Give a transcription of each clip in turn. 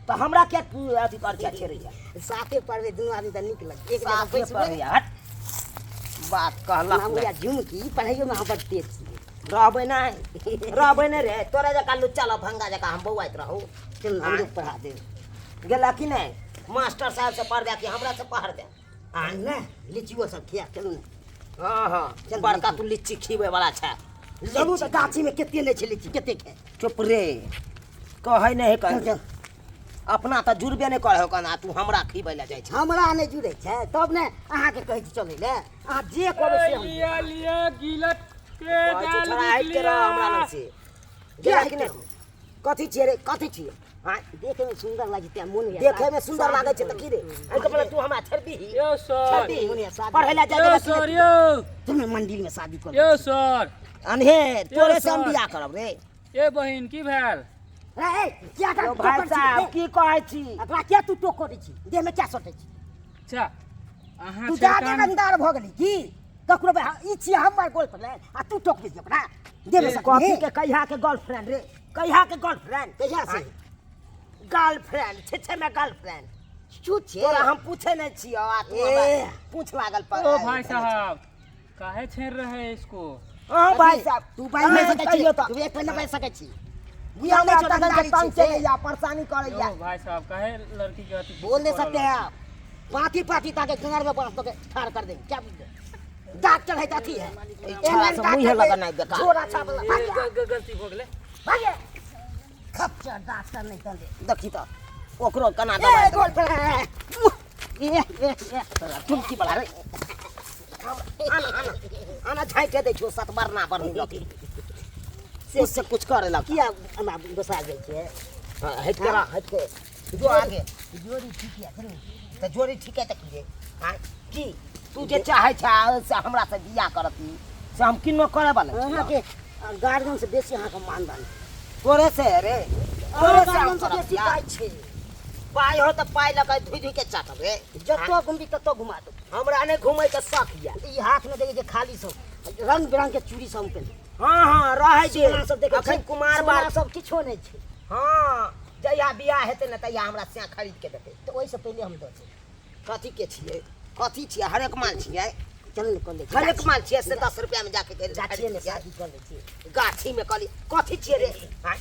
तऽ हमरा किया तू अथी कर छै छेड़ै छै? साथे पढ़बै दुनू आदमी तऽ नीक लगतै, एक जगह साथे बैसबै। पढ़ैया, हट, बात कहलक। नाम नहि होइया झुमकी, पढ़ैयोमे अहाँ बड तेज छियै। रहबै नहि, रहबै नहि रे, तोरे जकाँ लुच्चा लफंगा जकाँ हम बौआइत रहू? चलू ने, हमरो पढ़ा देब। गेला कि नहि? मास्टर साहब से पढ़ दे कि हमरा से पढ़ दे? आ ने लीचियो सब खिया, चलू ने। हाँ हाँ, चल, बड़का लीची। तू लीची खिबै वाला छै। चलू तऽ, गाछीमे कते नहि छै लीची, कते छै। चुप रे, कहै नहि है। चल। कहीं चल। अपना तऽ जुड़बे नहि करै हो कना, तू हमरा खिबै लए जाइ छै। हमरा नहि जुड़ै छै तब ने अहाँके कहै छी चलै लए। अहाँ जे कहबै से हम। लिया लिया, गिलट के कहै छौ दाल। छोड़ा, हटि के रह हमरा लग से। गेला कि नहि? कथी छियै रे, कथी छियै? आँय? देखैमे सुन्दर लागै छै, मोन होइया। देखै में सुन्दर लागै छै तऽ की रे? एहिके बदला तू हमरा छोड़ि दीही? यो सर। छोड़ि दीही? मोन होइया शादी। पढ़ै लए जाइ यो देबै कि सर। नहि? यो। तुम मंदिरमे शादी कर। यो सर। अनहे तोरे से हम सर। बियाह करब रे। ए बहिन, की भेल? ए, क्या यौ भाई साहब, की कहै छी? एकरा किया तू टोक करै छी? देहमे क्या सटै छी? अच्छा, अहाँ तू जादे छेड़खान- रंगदार भऽ गेली की? ककरो ई छियै हमर गर्लफ्रेंड आ तू टोकबै छी ओकरा देहमे सटै? कथी के, कहिया के गर्लफ्रेंड रे, कहिया के गर्लफ्रेंड? कहिया से? गर्लफ्रेंड छै, छै में गर्लफ्रेंड। चूत छै। तोरा हम पूछे नहीं छियो आ तू ए। हमरा पूछ लागल पर। ओ भाई साहब, काहे छेड़ रहे हैं इसको? हाँ भाई साहब। तू बाजि नहि सकै छी। कहियो तऽ। तू एक नहि बाजि सकै छी। बुझल नहि नहि छौ छौ रंगदारी तंग छी से। चलैया, परेशानी करैया। यो भाई साहब, काहे लड़की के अथी बोल नहीं करऽ सकते हैं आप। पाती पाती ताके किनार में बांस के ठाड़ कर देंगे, क्या बुझले? डॉक्टर है त अथी है। ई छौड़ा से मुँहे लगनाइ बेकार। झोरा छाप ए, भागे। गलती भऽ गेलै। भागे खच्चर, डॉक्टर नहीं तंदे। देखी तऽ ओकरो कना ए दबाइ। गोल पर ए ए ए। चुमकी वाला रे, आना आना आना, झाँके दै छियौ सतबरना बरनी लके से से कुछ करे लग। किया एना गोसा जाइ छै? हाँ, हटि के रह, हटि के जो आगे। जोड़ी ठीक है चलू। तऽ जोड़ी ठीक है तऽ की रे? आँय, की तू जे चाहै छै से हमरा से बियाह करती से हम किनो करे वाला छी? अहाँके गार्जियन से बेसी अहाँके मानदान। तोरे से रे, तोरे से हम गार्जियन से करब बेसी बियाह। पाइ छै। पाइ हो तऽ पाइ लऽ कऽ धुइ धुइ के चाटब रे। जतऽ घुमबी ततऽ घुमा दू। हमरा नहि घुमै के शौक यऽ। ई हाथ में देखै छै खाली सब रंग बिरंग के चूड़ी सब पेन्ह। हाँ हाँ, रहै दे। सोना सब देखै अखन छै, कुमार सोना बार सब किछो नहि छै। हाँ, जहिया बियाह हेतै ने तहिया हमरा सैं खरीद के देतै। तऽ ओहिसँ पहिले हम दऽ देब। कथी के छियै, कथी छियै? हरेक माल छियै। चलू ने, कऽ लै छी। हरेक माल छियै से 10 रुपया में जाके गाछिए में खरीद शादी कऽ लै छी। गाछी में कहली, कथी छियै रे? आँय?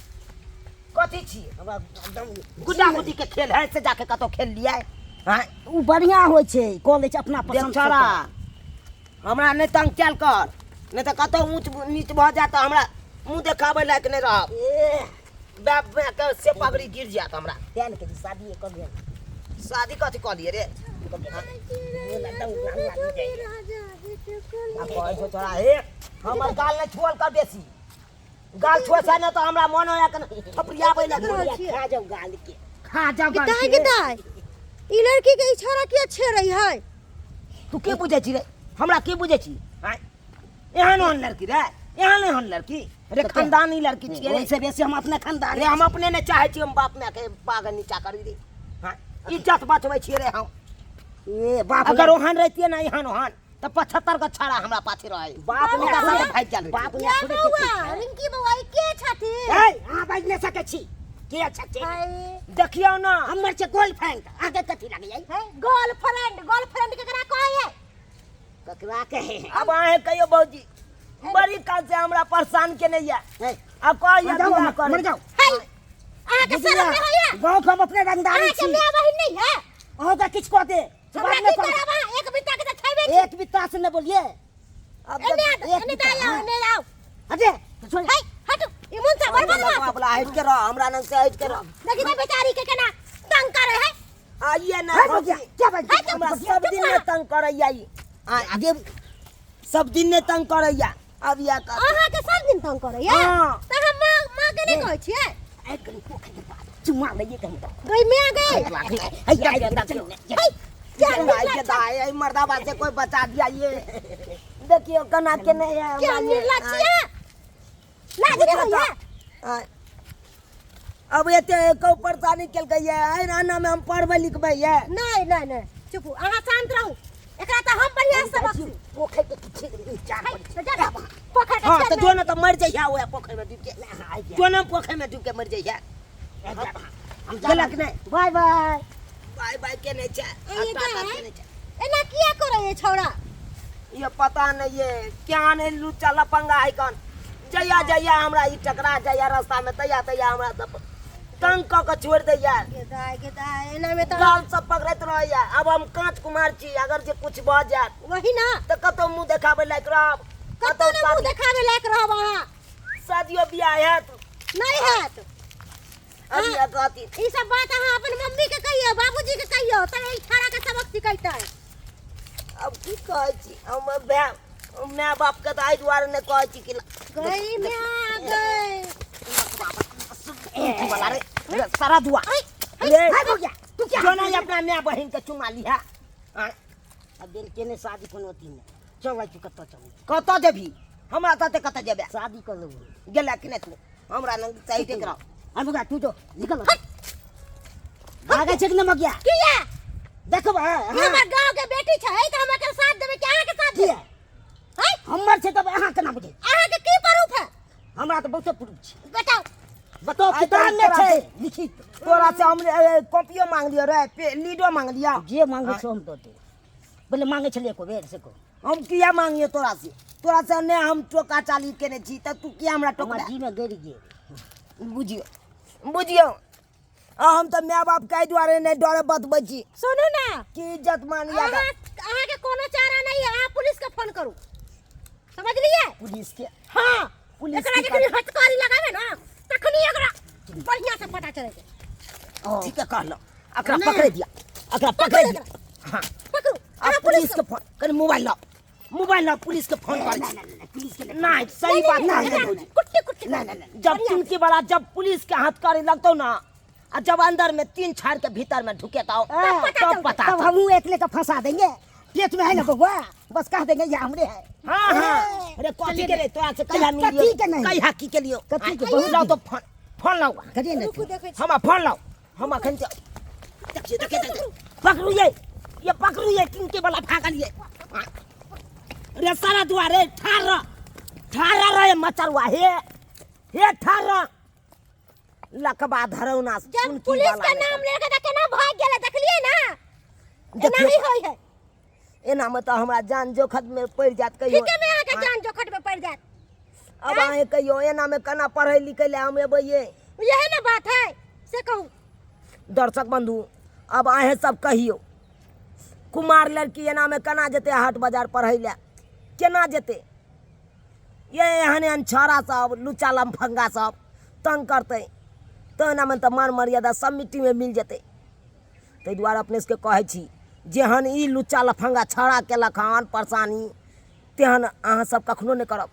कथी छियै? हमरा एकदम गुड्डा गुड्डी के खेल है से जाके कतौ खेल लियै? आँय? ओ बढ़िआँ होइ छै, कऽ लै छै अपना पसन्द से। छोड़ा, हमरा नहि तंग कयल कर, नहि तऽ कतौ ऊँच नीच भऽ जायत तऽ हमरा मुँह देखाबै लायक नहि रहब। ए। बाप मायके से पगड़ी गिर जायत हमरा। तें ने कहै छी, शादिए कऽ लिअ। शादी कथी कऽ लियै रे? मोन एकदम राम लागि जाइए। आ कहै छौ तोरा, हे, हमर गाल नहि छुअल कर बेसी। गाल छुए छै ने तऽ हमरा मन होया के थपड़ियाबै लए। खा जाउ गाल के, खा जाउ गाल दाई के। के दाई, ई लड़की के इशारा किया छेड़ रही है? तू की बुझै छी रे? हमरा की बुझै छी? आँय? एहन ओहन लड़की रे, एहन एहन लड़की रे, खानदानी लड़की छियै रे। ओहिसँ बेसी हम अपने खानदान रे, हम अपने नहि चाहै छी हम बाप मायके पाग नीचा करी रे। हाँ, इज्जत बचबै छियै रे हम। ए बाप, अगर ओहन रहितियै ने एहन ओहन तऽ 75 गो छाड़ा हमरा पाछे रहै। बाप ओकरा साथे भागि गेल रहितियै। बाप या माय थोड़े बौआ किछु छै। रिंकी बौआ, ई के छथिन? ए, अहाँ बाजि नहि सकै छी के छथिन। हाय। देखियौ ने। हमर छै गर्लफ्रेंड, अहाँके कथी लागैए? गर्लफ्रेंड, गर्लफ्रेंड केकरा कहै है? ककरा कहै है? आब अहें कहियौ भौजी, बड़ी काल से हमरा परेशान केने यऽ। ए, आब कहैया मर जाउ, बियाह करे। मर जाउ। हाय, अहाँके शरम नहि होइए? गाँव के हम अपने रंगदारी अहाँके छी। माय बहिन नहि है? अहाँके किछु कऽ दे से हमरा बात नहि की करू। करब अहाँ? एक बित्ता के तऽ छेबे छी। एक बित्ता से नहि बोलिए। आब एने देख- आ, एक एने बित्ता, तऽ आउ, हाँ। एने आउ। हटे छोड़। हाय, हटू, ई मुन से बड़ बदमाश। बाबला, हटि के रह, हमरा नंग से हटि के रह। देखी तऽ बेचारी के केना तंग करे है। आइए ना हट भौजी। गया, क्या बात? हट, हमरा सब दिन ने तंग करैया ई। आँय, आगे। सब दिन ने तंग करैया, अब या कर। अहाँके सब दिन तंग करैया? हाँ। तऽ हम माँ, माँ के नहि कहै छियै? एक कनि पोखरि के पार चुम्मा लइए के हम तऽ। गई माँ गई। है, है, देखियौ। हाय, क्या दाई के दाई, एहि मर्दाबा से कोई बचा दिया ये। देखियौ केना केने है क्या हमरा लिए। निर्लज छियै? लाज नहि होइया? आँय। अब एते एको परेशानी केलकै ये, एहि राना में हम पढ़बै लिखबै ये? नहि नहि नहि, चुप, अहाँ शांत रहू। एकरा तऽ हम बढ़िआँ से सबक सीख। पोखरि के किछु चार हाय, तऽ जा ने, पोखरि के हाँ छेद तऽ में। जो ने तऽ मरि जइहा ओएह पोखरि में डूबि के। जो ने पोखरि में डूबि के मरि जइहा। हम गेलक नहि। बाय बाय। बाय बाय के नहि छै। ए, टाटा दाइ। के नहि छै। एना किया करे ये छौड़ा? ये पता नहीं ये क्या नहीं लुच्चा लफंगा है कौन। जैया जैया हमरा ई टकरा जैया रास्ता में तैया तैया हमरा सब तंग कऽ के छोड़ दैया। गे दाइ, गे दाइ, एना में तऽ गाल सब पकड़ैत रहैया। अब हम कांच कुमार छी, अगर जे कुछ भऽ जायत वही ना तऽ कतौ मुँह देखाबै लायक रहब? कतौ ने मुँह देखाबै लायक रहब अहाँ। शादियो बियाह हैत? नहीं हैत। अभी कहती ई सब बात अहाँ अपन मम्मी के कहियो, बाबूजी के कहियो, तब ई छौड़ा के सबक सिखैतै। अब की कहै छी हम भाय माय बाप के तऽ एहि दुआरे नहि कहै छी कि गई माय गई। वाला रे रे, सारा दुआ रे। भाग हो गया तू क्या? जो नहीं अपना माय बहिन के चुमा लिहा। अब बेल के ने शादी कोनो अथी नहि। चल भाई, तू कतऽ चल? कतऽ जेबही? हमरा तते कतऽ जेबे? शादी कर लेबो। गेला कि नहि तू? हमरा लग सही ठीक रह। अरे बगा, तू जो निकल। भागै छै कि नहि मगिया? किया? देखब हाँ, ई हमर गांव के बेटी छै तऽ हम एकर साथ देबै कि अहाँ के साथ देबै? किया? हैं? हमर छै तब अहाँ केना बुझै? अहाँ के की प्रूफ है? हमरा तऽ बहुते प्रूफ छै। बताउ। बताउ, आइ किताब में तोरा छै से- लिखित। तोरा से हम कॉपियो मांग लियो रे, लीडो मांग लियो। जे मांगै छै हम दऽ देब। पहिले मांगै छलियै एको बेर से कहू? हम किया मांगियो तोरा से? तोरा से ने हम टोका चाली केने छी तऽ तू किया हमरा हमरा टोकला? जी में गड़ि गेल। बुझियो बुझियो, आ हम तऽ माय बाप के एहि दुआरे नहि डरे बतबै छी सुनू ना कि इज्जत मान याद। अहाँ के कोनो चारा नहीं है, अहाँ पुलिस के फोन करू, समझलिए? पुलिस के? हाँ। पुलिस एकरा की जखनी हथकड़ी लगाबे ना तखनी एकरा बढ़िया से पता चले। ठीक है कहलो, एकरा नहि। पकड़े दिया, एकरा पकड़े दिया। हाँ। पकड़ू। आ अहाँ पुलिस के फोन कनी मोबाइल लाओ, मोबाइल लाओ, पुलिस के फोन कर। पुलिस के नहीं सही बात नहीं है भौजी। कुट्टी कुट्टी। नहीं नहीं नहीं, जब चुनकी वाला जब पुलिस के हाथ करे लगतो ना, आ जब अंदर में तीन छाड़ के भीतर में ढुकेता तब पता तब चलतै। पता तब हमहूँ एकले के फंसा देंगे। पेट में है ना बउआ, बस कह देंगे ये हमरे है। हाँ हाँ, अरे कथी के रे तोरा से कहिया मिलियो? कथी के नहीं? कहिया की के लियो? कथी के? बहुत लाओ तो फोन, फोन लाओ। करिए ना। रुकू, देखै छी। हम फोन लाओ, हम अखन देखिए देखिए देखिए, पकड़ू ये पकड़ू ये किनके वाला भागल ये। रे सारा दुआरे ठार रह, ठार रह रे मचरुआ, हे हे ठार रह लकबा धरौना। जब चुनकी पुलिस वाला के रे। नाम लेके तऽ केना भाग गेलै देखलिए ना? एना देखियौ। ही होय है। एना में तऽ हमरा जान जोखत में पड़ि जायत कहियो। ठीके में अहाँ के जान जोखट में पड़ि जायत। अब अहें कहियो एना में केना पढ़ै लिखै लए हम एबै? ये यही ना बात है, से कहू। दर्शक बंधु, अब अहें सब कहियो, कुमार लड़की एना में केना जेतै हाट बाजार पढ़ै लए? केना जेतै? ये एहन एहन छौड़ा सब लुच्चा लमफंगा सब तंग करतै तऽ एना में तऽ मान मर्यादा सब मिट्टी में मिल जेतै। ताहि दुआरे अपने सबके कहै छी, जेहन ई लुच्चा लफंगा छौड़ा केलक हन परेशानी, तेहन अहाँ सब कखनो नहि करब।